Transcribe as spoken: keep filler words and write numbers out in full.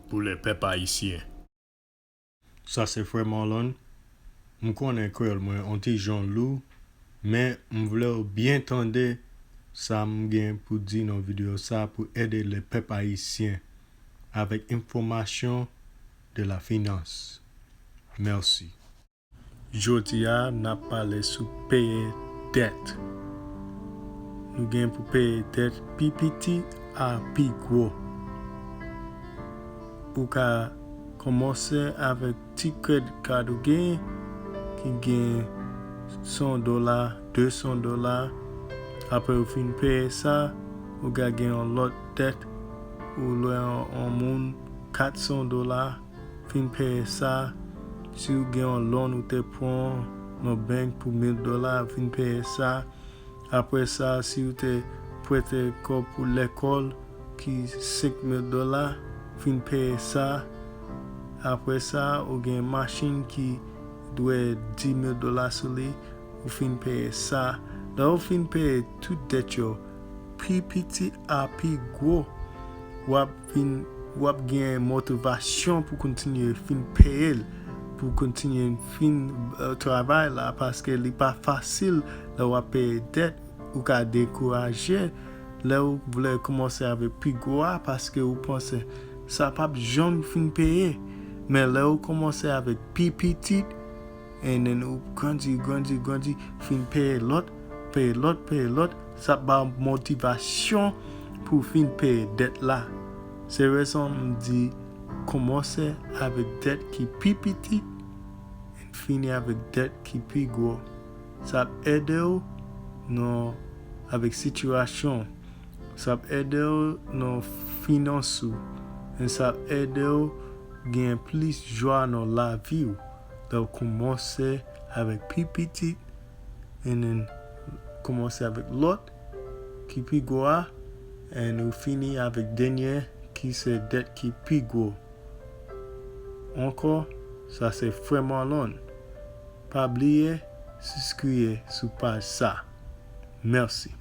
Pou le pèp ayisyen. Sa se frè Marlon. M konnen kreyòl mwen on ti jan lou, men m vle w byen tande sa m gen pou di nan videyo sa pou ede le pèp ayisyen avèk enfòmasyon de la finans. Mèsi. Jodi a, n ap pale sou peye dèt. Nou gen pou peye dèt pi piti a pi gwo. Ou ka kòmanse avèk ti credit card ou gen, ki gen san dola, de san dola. Apre ou fin peye sa, ou ka gen yon lòt dèt, ou lwe yon, yon moun kat san dola, fin peye sa. Si w gen yon loan ou te pran nan bank pou mil dola, fin peye sa. Apre sa, si w te prete kòb pou lekòl ki senk mil dola, fin peye sa. Apre sa, ou gen machin ki dwe dis mil dola sou li, ou fin peye sa. Lè ou fin peye tout dèt yo, pi piti a pi gwo, w ap vin, w ap gen motivasyon pou kontinye fin peye l, pou kontinye fin, eh, travay la, paske li pa fasil lè w ap peye dèt, ou ka dekouraje lè ou vle kòmanse avèk pi gwo a, paske ou panse sa p ap janm fin peye. Men lè ou kòmanse avèk pi pitit, and then ou grandi, grandi, grandi, fin peye lòt, peye lòt, peye lòt, sa ba w motivasyon pou fin peye dèt la. Se rezon m di, kòmanse avèk dèt ki pi pitit, and fini avèk dèt ki pi gwo. Sa ap ede w nan, avèk sitiyasyon. Sa ap ede w nan finans ou. And sa ap ede w gen plis jwa nan lavi w. Lè w kòmanse avèk pi pitit, and then kòmanse avèk lòt ki pi gwo a, and ou fini avèk dènye ki se dèt ki pi gwo. Ankò, sa se frè Marlon. Pa bliye sibskrabe sou paj sa. Mèsi.